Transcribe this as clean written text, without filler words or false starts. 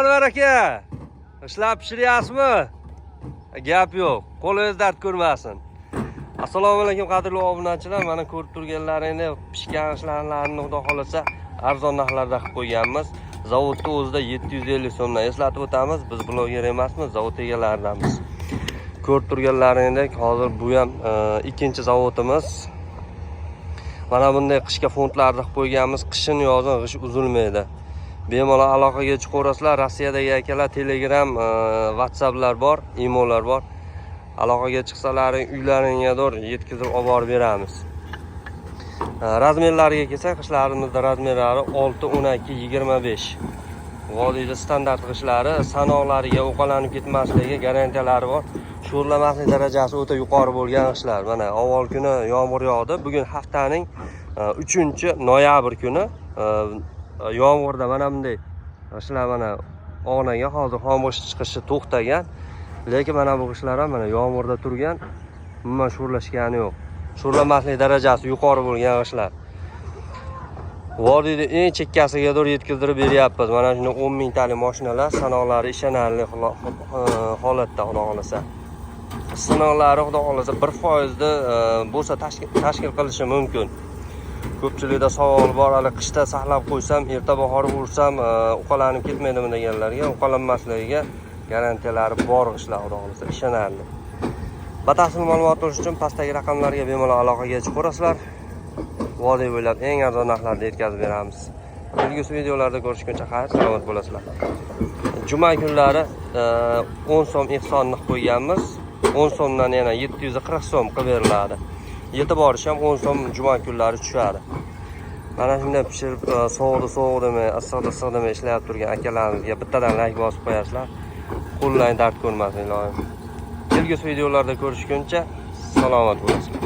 Anvar aka, ishlab pishiryapsizmi? Gap yo'q, qo'lingiz dard ko'rmasin. Assalomu alaykum, qadrli obunachilar. Mana ko'rib turganlaringni pishgan ishlarni xudo xohlasa arzon narxlarda qilib qo'yganmiz. Zavodda o'zida 750 so'mdan. Eslatib o'tamiz, biz bloger emasmiz, zavod egalaridanmiz. Ko'rib turganlaringdek, hozir bu ham ikkinchi zavodimiz. Mana bunday qishga fondlarni qilib qo'yganmiz. Qishin yozin g'isht uzilmaydi. Bemalol aloqaga chiqaverasizlar. Rossiyadagi akalar Telegram, WhatsApplar bor, imolar bor. Aloqaga chiqsalaring, uylaringga yetkazib olib borib beramiz. Размер lariga kelsak, g'ishtlarimizda размер lari 6, 12, 25. Vodiyda standart g'ishlari, sanoqlariga uqalanib ketmasligi garantiyalari bor. Sho'rlamaslik darajasi o'ta yuqori bo'lgan g'ishtlar. Mana avval kuni yomg'ir yog'di. Bugun haftaning 3 noyabr kuni yomg'irda mana bunday g'ishtlar mana og'nagan. Hozir xom g'isht chiqishi to'xtagan. Lekin mana bu g'ishtlar ham mana yomg'irda turgan, umuman sho'rlashgani yo'q. Sho'rlamaslik darajasi yuqori bo'lgan g'ishtlar. Vodiyni eng chekkasiga yetkazdirib beryapmiz. Mana shuni 10 mingtalik mashinalar, sanoqlari ishonarli holatda, xudo xohlasa. Sinoqlari xudo xohlasa 1% ni bo'lsa tashkil qilishi mumkin. Ko'pchilikda savol bor, hali qishda saqlab qo'ysam, erta bahor ursam, uqalanib ketmaydimi deganlarga, uqalanmasligiga garantiyalari bor g'ishtlar, xudo xohlasa ishonarli. Batafsil ma'lumot olish uchun pastdagi raqamlarga bemalol aloqaga chiqaverasizlar. Vodiy bo'ylab eng arzon narxlarda yetkazib beramiz. Kelgusi videolarda ko'rishguncha xayr, salomat bo'lasizlar. Juma kunlari 10 so'm ehsonni qilib qo'yganmiz. 10 so'mdan yana 740 so'm qilib beriladi. Yetib borish ham 10 so'm juma kunlari tushadi. Mana shunday pishirib, sovuqda sovuq demay, issiqda issiq demay ishlab turgan akalarimizga bittadan layk bosib qo'yasizlar. Qo'llang dard ko'rmasin, iloyim. Kelgusi videolarda ko'rishguncha salomat bo'lasizlar.